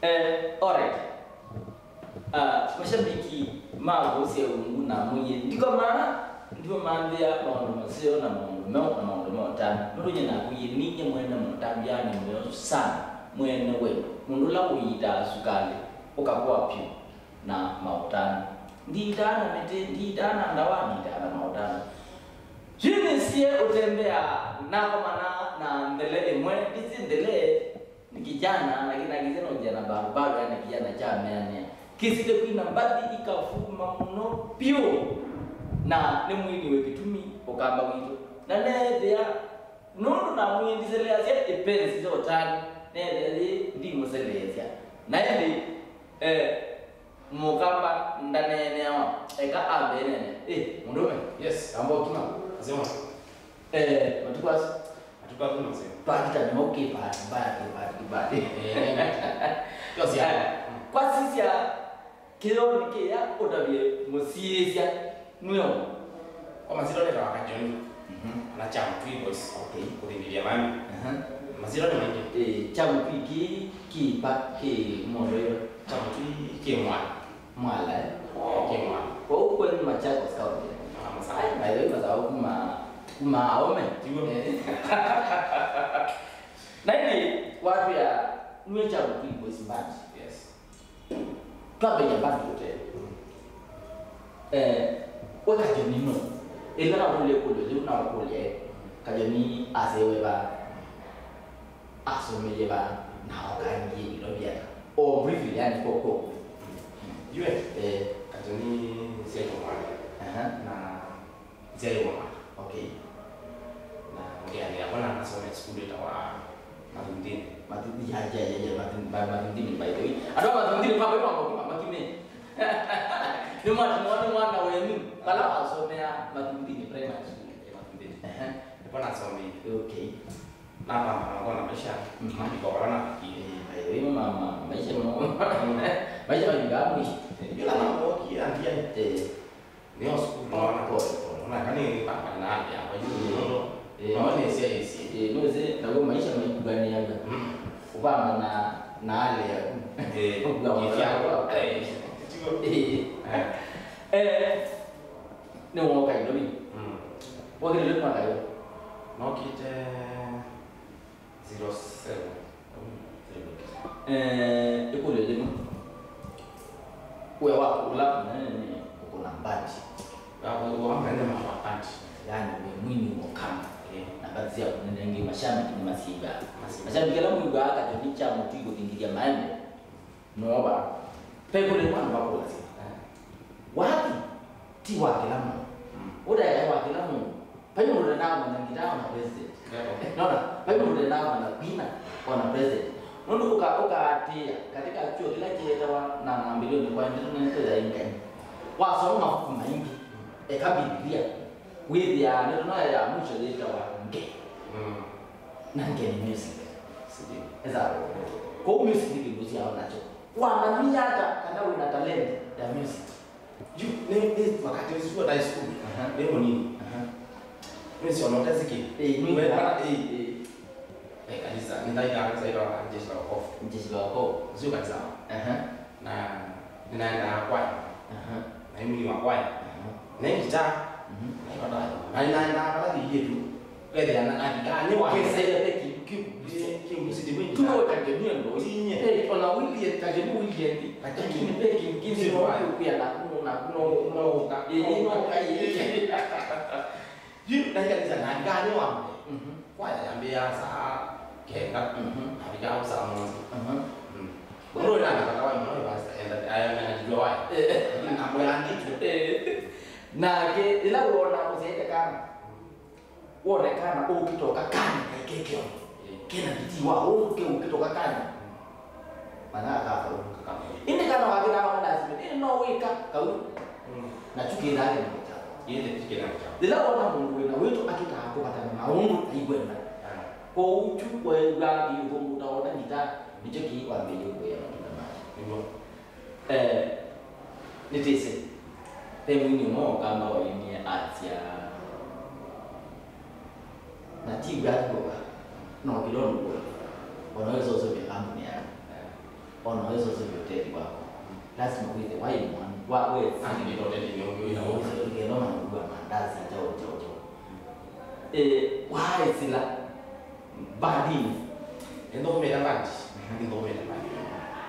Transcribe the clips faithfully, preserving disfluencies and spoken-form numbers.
Eh, alright. Ah, mashabiki ma kũsya ungu na mũyĩ ndikomaa, ndikomanthĩa maũndũ maseo na maũndũ meũ na maũndũ ma ũtanu. Nũndũ nyie naku yĩ ninyie mwene mũtambya nĩ mweo sana, mwene we, mũndũ ũla ũiitaa sukalĩ ũkakũa pyũ na maũtanu. Ndiitaa na mĩtĩ, ndiitaa na ndawa, ndiitaa na maũtanu. Yu nĩsie ũtembea nakomana na nthele ĩmwe, ĩsi nthele ni kijana, lakini akisema kijana barobaro, yani kijana kyameanĩa. Kĩsĩte kwina mbathi ikafuma mũno pyũ, na nĩ mwini wĩ kĩtumi ũkamba witũ. Na neethĩa, nũndũ namwĩendiseleasya ĩpenzi ya ũtanu, neethĩa yĩ ndimũseleesya. Na ĩndĩ, eh, mũkamba ndaneeneawa, eka ambe nene. Eh, mũndũme. Yes, amba ũkima. Sema. Eh, matukũ asu. Matukũ asu maseo. Pakita nĩ mau kĩ party, party, party, party. Eh, ndio. Kwa sisya, kĩyonĩ kĩya ũtavye mũsiĩĩsya nĩo. Kwa masyĩtwa nĩtawa Kajoni. Mhm. Kana Chamtwi Boys. Okay. Kũthingithia mami. Aha. Masyĩtwa nĩ maingĩ. Eh, Chamtwi kĩ, kĩ pa, kĩ mondo ĩyo. Chamtwi kĩ mwana. Mwala, eh? Oh, kĩ mwana. Kwoou kwenyu Machakos County. Ah, masawa. Ai, by the way, masawa kuma, kuma aome. Tiwo. Eh. Na ĩndĩ watwĩa nue Chamtwi Boys Band. Yes. Twambĩĩa band ũte. Eh, we Kajoni nũ? Ĩla nakũlya ĩkũlyo yĩu nakũlya, eh, Kajoni asewe va? Asomeie va na okangie ilo vyaka? O briefly, yani, kwa, kwa. Yue, eh, Kajoni nĩsyaitwe Mwale. Aha. Na nĩsyaitwe Mwale. Okay. Na ngeanĩa kwa na nasomea sukulu ĩtawa Mathunthini. Mathu-, ya, ya, ya, ya, Mathu-, Ma-, Mathunthini, by the way. Andũ a Mathunthini, kwa, kwa, kwa, kwa, makime. Nĩ mwana, nĩ mwana wenyu. Vala wasomea Mathunthini Primary School. Eh, Mathunthini. Aha. Ndipo nasomie. Okay. Napambana kwa na maisha, mhm, maandĩko vala nafikie. Eh, by the way, ma-, ma-, maisha mo-, maisha mavingaa mwisho. Ĩla nambokie andia. Eh. Nĩo sukulu naona. Pole, pole. Ona kani pambana na hali yakwa, yu, eh, nũndũ, eh, no nĩsyaĩsye. Eh, nũsĩ, naguo maisha maikuanĩaga. Mm. Ũpambana na hali yaku. Eh, ũkua kĩfya. Eh, tigo. Eh. Eh. Eh, nĩwooka Nairobi. Mm. Wokĩte lĩu mwaka ĩyo? Nokĩte zero seven. Eh, ĩkũlyo yĩmwe. Wĩa waku ũla mũnene nĩ kũkũna mbandi. Wĩa waku wa mũnene nĩ kũkũna mbandi. Yaani, wĩ mwini mũkamba. Eh. Na mbandi syaku nĩ nengĩ, mashabiki nĩmasyĩw'aa. Masyĩw'aa. Mashabiki ala mwĩw'aa Kajoni Chamtwi kũthingithya maembe. Nova. Ve kũlĩ mwana wakũlasya. Eh. Wathi ti wa kĩla mũndũ. Mm. Ũtaĩae wa kĩla mũndũ. Vai mũndũ ũtendaa kũmanya ngitaa ona president. Ndio. Nona, vai mũndũ ũtendaa kũmanya kwina ona president. Nũndũ ũka-, ũkaatĩĩa katika chuo kĩla kĩetawa na mwambĩlĩonĩ kwa ndeto nene ya Ngai. Wasoma mavuku maingĩ, eka Biblia, wĩthĩaa ndeto no ya mwisho yĩtawa nge. Mm. Na nge nĩ music. Sindio? Esa. Kwoou music nĩ kĩndũ ũsyawa nakyo. Wamanyie ata kana wĩ na talent ya music? Yu, nĩ, nĩ wakati ũsu wa high school. Aha. Nĩ mũnini. Aha. Nĩsĩ ona ũtesĩ kĩndũ. Ĩĩ, nĩ. Wekana, ĩĩ. Ĩĩ. Ĩĩ, kanisa. Nĩthaithaa kanisa ĩtawa Jeshi la Wokovu. Jeshi la Wokovu. Ũsu kanisa. Aha. Na nĩnaendaa kwaya. Aha. Na imuni wa kwaya. Aha. Na ngitaa. Mhm. Na ĩvatayo. Na nĩnaendaa vala kĩiĩtu. Wethĩa na, na ngitaa nĩ wa. Kĩsele kĩu, kĩu. Kĩu, kĩu, kĩu, kĩu. Tuwe Kajoni ndo. Tinye. Eh, ona William, Kajoni William. Lakini ve kĩndũ kĩngĩ no kwĩa na kuno, na kuno, no ũka. Eh, no ũka, eh. Yu, na kanisa na ngitaa nĩ wa mbee. Mhm. Kwaya yambĩĩa saa kenda, mhm, na vika saa mũonza. Mhm. Mm. Mũndũ ũyũ ndanakatawa mũno, ĩ pastor, enda, aya mena jua waya. Eh. Lakini namba yandĩtwe. Eh. Nake, ĩla wona ũsyaĩte kana, wone kana ũkĩtoka kana kaikekeo. Eh. Kena bidii wa ũũ, ke ũkĩtoka kana. Mana akafa ũu. Akafa. Ĩndĩ kana wakĩtaa ona lazima, ĩndĩ no wĩka kau. Mm. Na chukĩthaa kĩnamo kyakwa. Yĩte chukĩthaa kyakwa. Yĩla wona mũndũ wĩna wĩto akĩtaa kũvatana maũndũ aikwenda. Ah. Kwoou chu weew'aa kĩũthũngũ ũtaona ngitaa, nĩkyo kĩĩ wambĩĩie kũĩa matunda make. Nĩguo. Eh, nĩtĩsĩ. Ve mwini ũmwe wa Ũkamba waumie asya, na ti w'o w'oka, no kĩla ũndũ w'onthe, ona wĩsa ũseũvya kambuni yaku. Eh. Ona wĩsosovya ũteti waku, lasima wĩthe waĩ mwana wa wĩsĩ. Nĩtotete nĩ ũngĩ wĩna ũkenda manguga mandazi kyaũ kyaũ kyaũ. Eh, waĩsĩla bandini. Nĩthomete bandi. Nĩthomete bandi.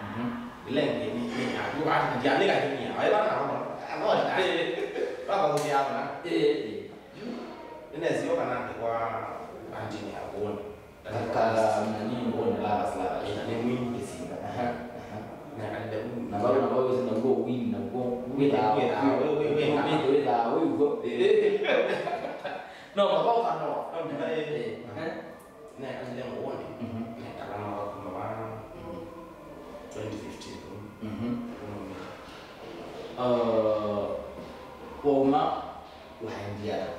Mhm. Ĩla ĩngĩ nĩ nĩ andũ ati ndiandĩka junior. Waĩ bana na roho. Roho. Baba ũthi hapa. Eh, eh. Nĩnesio kana nĩ kwa bandini ya kuona. Kala nani ngoni lava slava. Ĩna nĩ mwini. Kĩsinga. Aha, aha. Na kalile mwini. Na vau na vau sina ngo win na ngo. Wĩthaa, wĩthaa, wĩ- wĩ- wĩ- wĩthaa, wĩthaa, wĩthaa, wĩthaa. No, mavau kano. No, eh, eh. Na kalile ngoni. Mhm. Na kalama wa kuma wa Mhm. twenty fifteen. Mhm. Uh, wauma Waendie ata?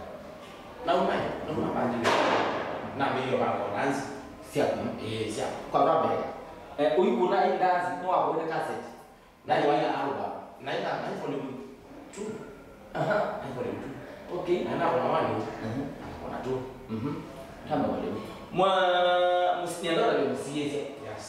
Nauma, nauma bandini. Nambĩĩie kũvanga ndanzi. Syaku? Ĩĩ, syaku. Kwa vambe, eh, ũikũna i ndanzi, nĩwakũĩte cassette? Na nĩwaĩ na album? Naĩ na, naĩ volume two. Aha. Naĩ volume two. Okay. Na nakũna one. Mhm. Nakũna two. Mhm. Tamba mwalimu. Mwa, mũsi-, nĩenda ũtavye mũsiĩĩsya. Yes.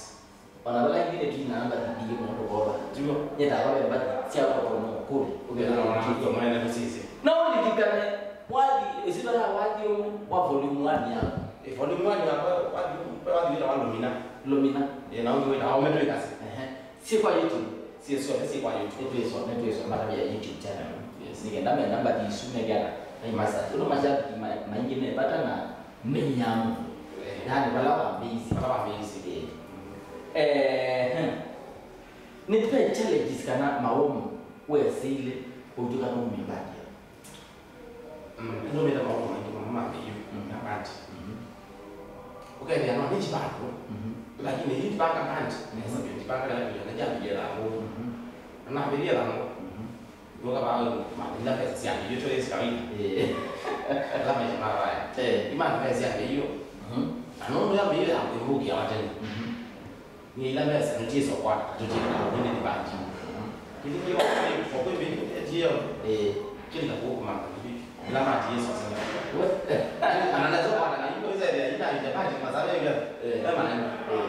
Ona vala ingĩ nĩtwinaa mbathi ingĩ mũndũ kova. Tiw'o? Nĩtawa ve mbathi sya ũkoma ũkũlĩ. Ũkethĩa ũkĩtwa mwana nĩsisye. No ũlilikane, wathi, ĩsyĩtwa ya wathi ũmwe wa volume one yaku. Ĩ, volume one yakwa, wathi, wathi wĩtawa Lumina. Lumina. Ĩ, na ũngĩ wĩtawa Ũme Twĩ Kasi. Ehe. Syĩ kwa YouTube. Syĩ syonthe syĩ kwa YouTube. Nĩtwĩswa, nĩtwĩswa matavya YouTube channel. Yes. Nĩkenda menda mbathi isu mekana. Ai masa. Ũndũ mashabiki ma-, maingĩ mepata na mĩnyamo. Eh. Yani vala wambĩĩsye. Vala wambĩĩsye. Eh. Eh, hmm. Nĩ ve challenges kana maũndũ weesĩile ũitw'ĩka nũumĩmbandĩa? Mm, nũmĩte maũndũ maingĩ mũno ma mĩio na band. Mhm. Ũkethĩa no nĩjibandũ, mhm, lakini yĩndibanga band, mhm, nesa vyũ ndibanga kĩla kĩndũ na njambĩlĩe thangũ. Mhm. Na nambĩlĩe thangũ. Mhm. Ndoka bawe mali la pesa siange, yo choice kawaida. Eh. La maisha mara haya. Eh. Imani pesa siange hiyo. Mhm. Anaona ya mimi ya kuibuki ya wateni. Mhm. Ni ila pesa ndio sio kwa, ndio sio kwa, ndio ni banki. Mhm. Kile kio kwa kwa mimi ndio. Eh. Kile kwa kwa mama. Ila mati Yesu sana. Anaanza kwa na hiyo ile ile ina ile banki mazao ya. Eh. Kama nani? Eh.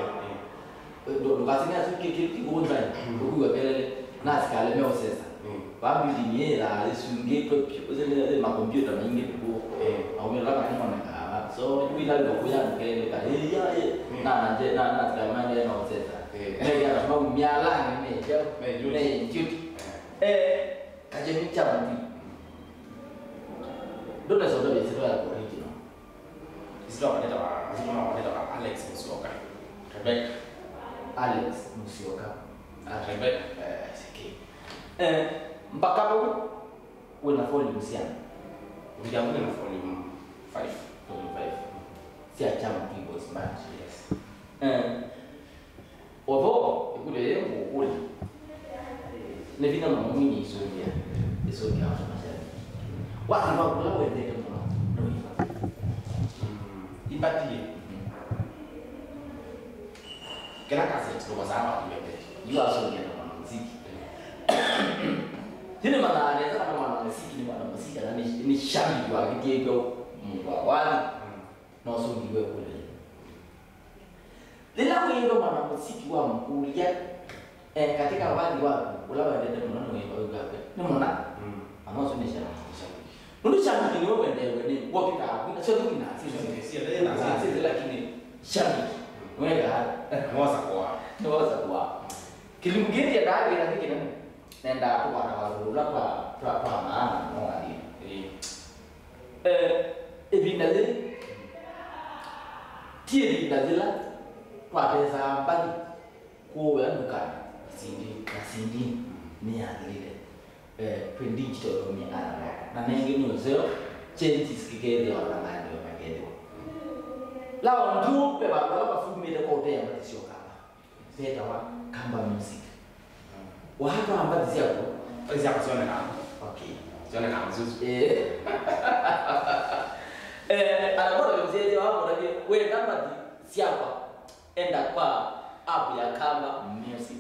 Ndũ-, ndũkasine asu kĩ-, kĩ-, kĩkũnzanĩ, ũkwĩw'a kelele, na asikalĩ meũsesa. Mm. Vaa building yĩthaa ĩsungĩtwe vyũ, ũsĩ nĩ, nĩ makompyũta maingĩ vyũ. Eh. Aumĩla kana nĩmonekaa. So, wĩla wĩla kũya kelele ka, "Ĩĩ, ya, ĩ." Mm. Na, na, nje-, na, na asikalĩ maendee na ũsesa. Eh. Mekĩa na mau myalanĩ, me, me duty. Me duty. Eh. Eh, kajeni kya mũtwi. Ndũnesa ũtavya ĩsyĩtwa yaku original. Ĩsyĩtwa wakwa nĩtawa, ĩsyĩtwa wakwa nĩtawa Alex Musyoka. Rebecca. Alex Musyoka. Ah, Rebecca. Eh, okay. Eh, mpaka vau wĩna volume syana? Nginya vau nĩna volume five. Volume five. Sya Kyamu Three Boys Band. Yes. Eh, Although, ĩkũlyo yĩĩ ngũkũlya, nĩ vinya mũno mwinye ĩsũngĩa, ĩsũngĩa andũ mashabiki. Wathi waku ũla wendete mũno nĩ wĩva? Mm, imbatie. Mhm. Kĩla cassette ndũkosaa wathi wendete. Yu asũngĩa na mwanamuziki. Yu nĩmanyaa nesa kana mwanamuziki nĩ mwanamuziki, kana nĩ, nĩ shabiki wa kĩtĩĩtyo mũndũ wa wathi. Mm. No ũsũngĩwe ĩkũlyo yĩĩ. Yĩla wĩĩva mwanamuziki wamũkũlya, eh, katika wathi waku, ũla wendete mũno nĩ wĩva wĩw'aa we? Nĩ mũna. Mm. Ana ũsu nĩ shabiki. Nũndũ shabiki nĩwe wendeewe nĩ wokĩtaa kwina, sio tu kwina, sio, sio, sio, sio, lakini shabiki. Mm. Nĩwekaa. Nĩwosa kwa. Nĩwosa kwa. Kĩlungu kĩĩ ndiendaa wĩra nĩ kĩnene. Nendaa tũkwata wathũlũla twa, twa, twa maana no athini. Ĩĩ. Eh, ĩvinda yĩĩ, ti ĩvinda yĩla twatesaa mbathi kũũya ndukanĩ. Na C D. Na C D nĩyathilile. Eh, twĩ digital tũmie analog. Na nengĩ nĩ ũseo, changes kĩkethĩwa na maendeeo makethĩwa. Lao ndio ve vandũ vala vafumĩte kwa ũtea mbathi syoka. Vetawa Kamba Music. Watwaa mbathi syaku? Mbathi syakwa sionekaa. Okay. Sionekaa mzuzu. Eh. Eh, anamwona mzee wako, nake, wenda mbathi syakwa, enda kwa app ya Kamba Music.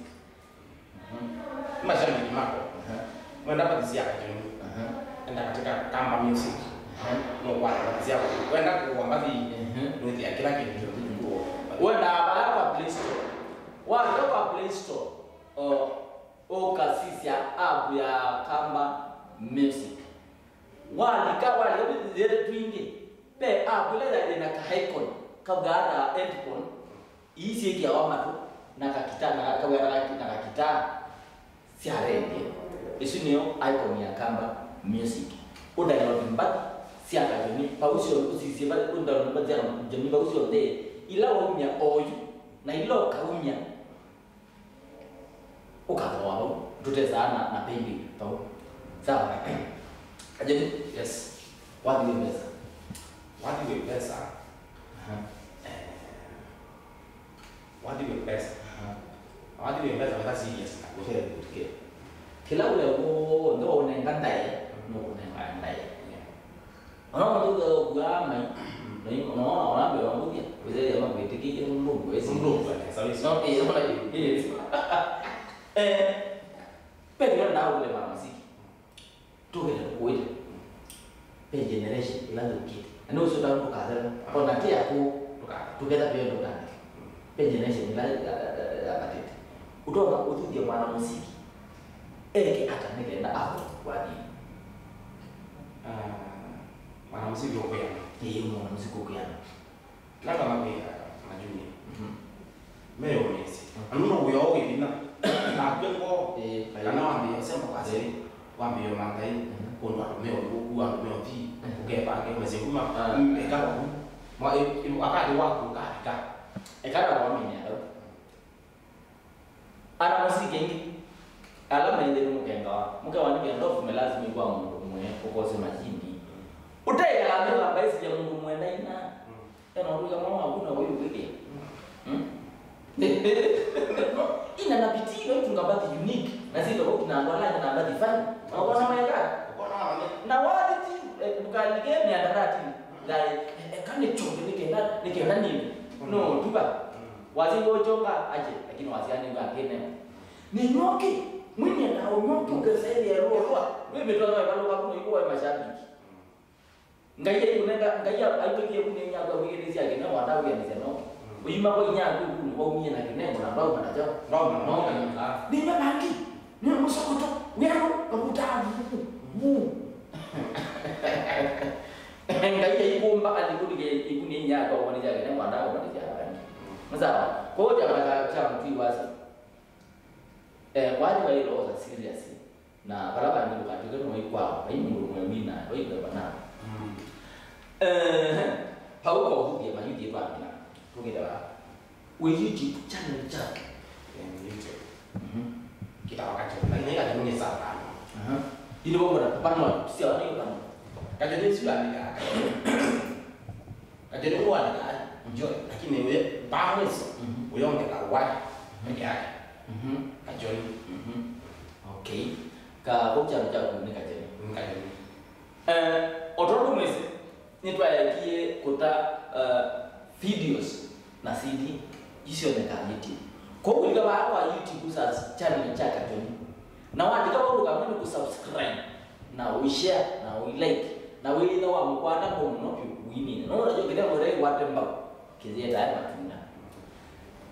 Mhm. Mashabiki mako. Aha. Mwenda mbathi sya Kajuni. Aha. Enda katika Kamba Music. Aha. No kwa mbathi sya. Wenda kuwa mbathi. Aha. Nũthia kila kĩndũ kyonthe. Wenda vala kwa Play Store. Walika kwa Play Store, o, ũkasisya app ya Kamba Music. Walika, walika twingĩ, ve app ĩla ya, ĩna ka icon, kavw'aa ta headphone, ii syĩkĩawa matũ, na kakita, na kavw'aa na kaki-, na kakita sya redio. Ĩsu nĩyo icon ya Kamba Music. Ũdownload mbathi sya Kajoni, vau syo, ũsisye va, ũdownload mbathi sya Kajoni, vau syonthe, ila waumya oyu, na ila ũkaumya, ũkathooa vau, tũtesaa na, na paybill vau. Sawa? Ajeni? Yes. Wathi wĩ mbesa. Wathi wĩ mbesa. Aha. Eh, wathi wĩ mbesa. Aha. Wathi wĩ mbesa, wĩka serious na. Okay, okay. Kĩla wĩa w'onthe waũnenga ndaĩa, nũkũnenga ndaĩa. Yeah. Ona mũndũ ũthũkũaa mai, na yu-, ona, ona, ona mbee wa mũthya, wĩthĩa makwĩtĩkĩie nũndũ ngwesi. Nũndũ ngwesi, sorry. No, eh, ona, eh. Eh, Petro ndaũkũle mwana mũsiki. Tũkĩte kũĩte. Pe generation ĩla thũkĩte. Na nĩ ũsũ ta ndũkathela. Ona ti aku, ndũkathela. Tũketha pia ndũkathela. Pe generation ĩla ya, ya, ya, ya, yavatĩte. Ũtonya ũthuthya mwana mũsiki. Eke ata nĩ kenda athwe wathi? Ah, mwana mũsiki ũkwĩana. Ĩĩ, mwana mũsiki ũkwĩana. Kĩla kama kwĩka na junior. Mhm. Meyũmĩĩsye. Mhm. Na nũndũ wĩa ũũ wĩ vinya. Nakw'e ngoo. Ĩĩ, kana wambĩĩa ũsemba kwa sili. Ĩĩ. Wambĩĩa ũmanthai. Mhm. Kũndũ andũ meũthi, andũ meũthi. Mhm. Ũkepange, ũmesye kuma. Ah. Mm, eka ũu. Mwa-, ĩ-, ĩ-, wakati waku ũkavika. Ekana wamini andũ. Ana mũsiki aingĩ ala methĩwe mũkenga wa mũke wa nĩkenda ũfume lazima ikwa mũndũ ũmwe ũkose machini. Ũtekala nĩ kamba ĩsilya mũndũ ũmwe ndaina. Mm. Ena ũndũ kama waku na ũyũ wĩthĩa. Mm. Ina na pitii no itunga mbathi unique. Na sito kwa kuna andũ ala na mbathi fani. Na ũkona mweka. Ũkona wame. Na wathi ti, eh, ndũkalike miandarati. Ngai, eh, eh, kane chonde nĩkenda, nĩkenda nini? Mm. No, tuba. Mm. Wazĩ w'o chonga aje, lakini wazĩ ani ngakene. Nĩ nyoke, mwini na nyoke ũkeselia rũa. Wewe mtoto wa balo kwa kuna yuko wa mashabiki. Ngai aikunenga, Ngai aitũkie kune inya kwa wiki nĩ cia kĩne wata wĩanĩsya no. Ũima kwa inya aku kune waumie na kĩne na ndau na nacho. Ndau na no. Nĩ nyo bangi. Nĩ mũsokoto. Nĩ ano kabuta. Mu. Ngai aikũmba alikuni ke ikuni inya kwa wani cia kĩne wata wĩanĩsya bangi. Sawa. Kwa hiyo chama cha, cha mtu wasi. Eh, wali wa ilo za serious. Na vala vangĩ ndũkatw'ĩke nũĩ kwao, vai mũndũ ũmwe wina, vai kweva nao. Mm. Eh, vau kwa ũthũthya mayuthi twamina. Tũkĩte va? Wĩ YouTube channel chako. Eh, YouTube. Mhm. Kĩtawa Kajoni. Lakini Kajoni nĩ sawa. Aha. Ino wona pano, sio ni pano. Kajoni sio andika. Kajoni wandika John, lakini we pamwĩso, mhm, ũyongela Y peke yake. Mhm. Kajoni. Mhm. Okay. Ka, kau kyalo kyaku nĩ Kajoni. Nĩ Kajoni. Eh, o tondũ mwĩsĩ, nĩtwaekie kũta, eh, videos na C D isyoneka YouTube. Kwoou ĩka vaa kwa YouTube search channel kya Kajoni. Na waandĩka kaũndũ kamwe nĩ kũsubscribe, na ũishare, na ũilike, na wĩĩtha wamũkwata mũno vyũ ũinĩne. Nũndũ nakyo kĩtengwa kĩla kĩkwate mbau kĩyĩetae matunda.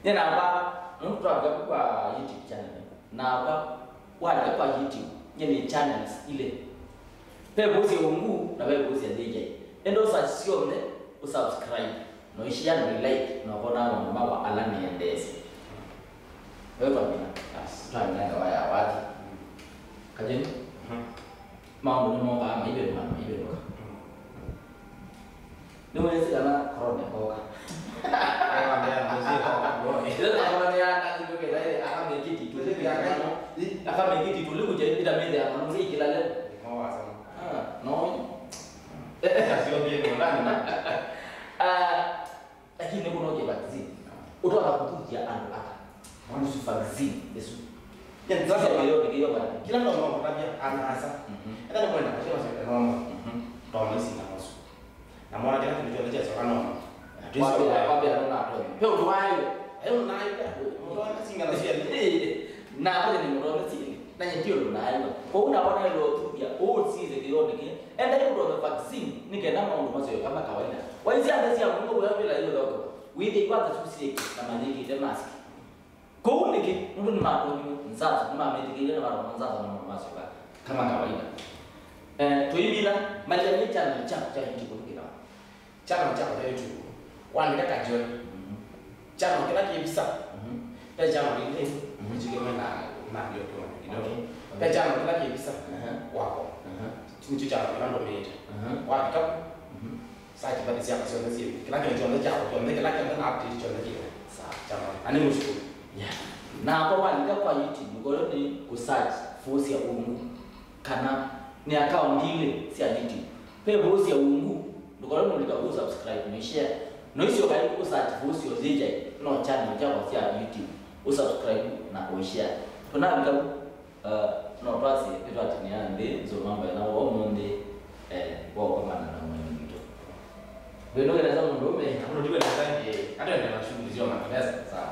Nyie namba, nũndũ twavika kwa YouTube channel, namba, walika kwa YouTube, nyie nĩ channels ilĩ. Ve vũsya ungu, na ve vũsya thĩnjai. Enda ũsa syonthe, ũsubscribe. No ishare, no like, no kona maũndũ makwa ala nĩendeesye. Wewe twamina. Yes. Twamina ngawa ya wathi. Kajeni? Mhm. Maũndũ nĩmokaa maivenũka, maivenũka. Mhm. Nĩwĩsĩ kana corona ĩkoka? Ĩla corona yaka, akamekĩti tũlĩ kũja ĩtamĩthĩa manũsĩ ikĩlale. Ah, no. Ah, lakini nĩkũnokie vaccine. Ũtwala kũthuthya andũ ata? Kuhusu vaccine ĩsu. Sasa, kĩla ndono kũtavya ana asa. Mhm. Enda nĩkwenda kũsema sio ndono. Mhm. Ndono isi na mosu. Na mwana kĩla kĩndũ kyonthe kyasyoka ndono. Kwambia, kwambia ndono atonya. Pe ũtwayo. Ayo nayo. Mwana singa na sia. Eh, na kwa ni mwana sili. Na nyie ndio nayo. Kwa una wana lo tuya. Oh, size kĩla nĩkĩ. Enda yu ndono vaccine. Nĩkenda maũndũ macio kama kawaida. Waisya ndesia Mungu wewe bila hiyo ndogo. Wĩthĩe kwanza susie na manyĩkĩte mask. Kũu nĩkĩ? Nũndũ nĩmatonyie nzanzo, nĩmametĩkĩirie na matoma nzanzo na maũndũ masyoka kama kawaida. Eh, tũimina, malikanĩe channel kyaku kya YouTube nĩkĩnawa. Channel kyakwa kya YouTube, wandĩka Kajoli. Mhm. Channel kĩla kĩ visa. Mhm. Ve channel ĩngĩ, mhm, nĩkĩmwe na, na ndio tu kidogo. Okay. Ve channel kĩla kĩ visa. Aha. Wako. Aha. Nĩkyo channel kĩla ndũmĩĩte. Aha. Wafika, mhm, search pale syakwa syonthe syĩ. Kĩla kĩndũ kyonthe kyakwa, kyonthe kĩla kyonthe na update kyonthe kĩĩ. Sawa. Channel. Ani mũshukuru. Yeah. Na hapo walika kwa YouTube, ngoro nĩ ku search Fũsya Ungu. Kana nĩ akaunti ilĩ sya YouTube. Ve Fũsya Ungu, ndũkole nũlika kũ subscribe na share. No isyo kai kũ search Fũsya Ũzĩkyai, no channel kyakwa kya YouTube. Ũ subscribe na ũ share. Tũnavika vu, uh, no twasye nĩtwatinĩa nthĩ nzũma mbaĩ na ũmũnthĩ, eh, wa ũkomana na mwene witũ. Wĩnũke nesa mũndũũme. Mũndũ ndiwe nesa, eh, atendela shughuli sio makanesa. Sawa.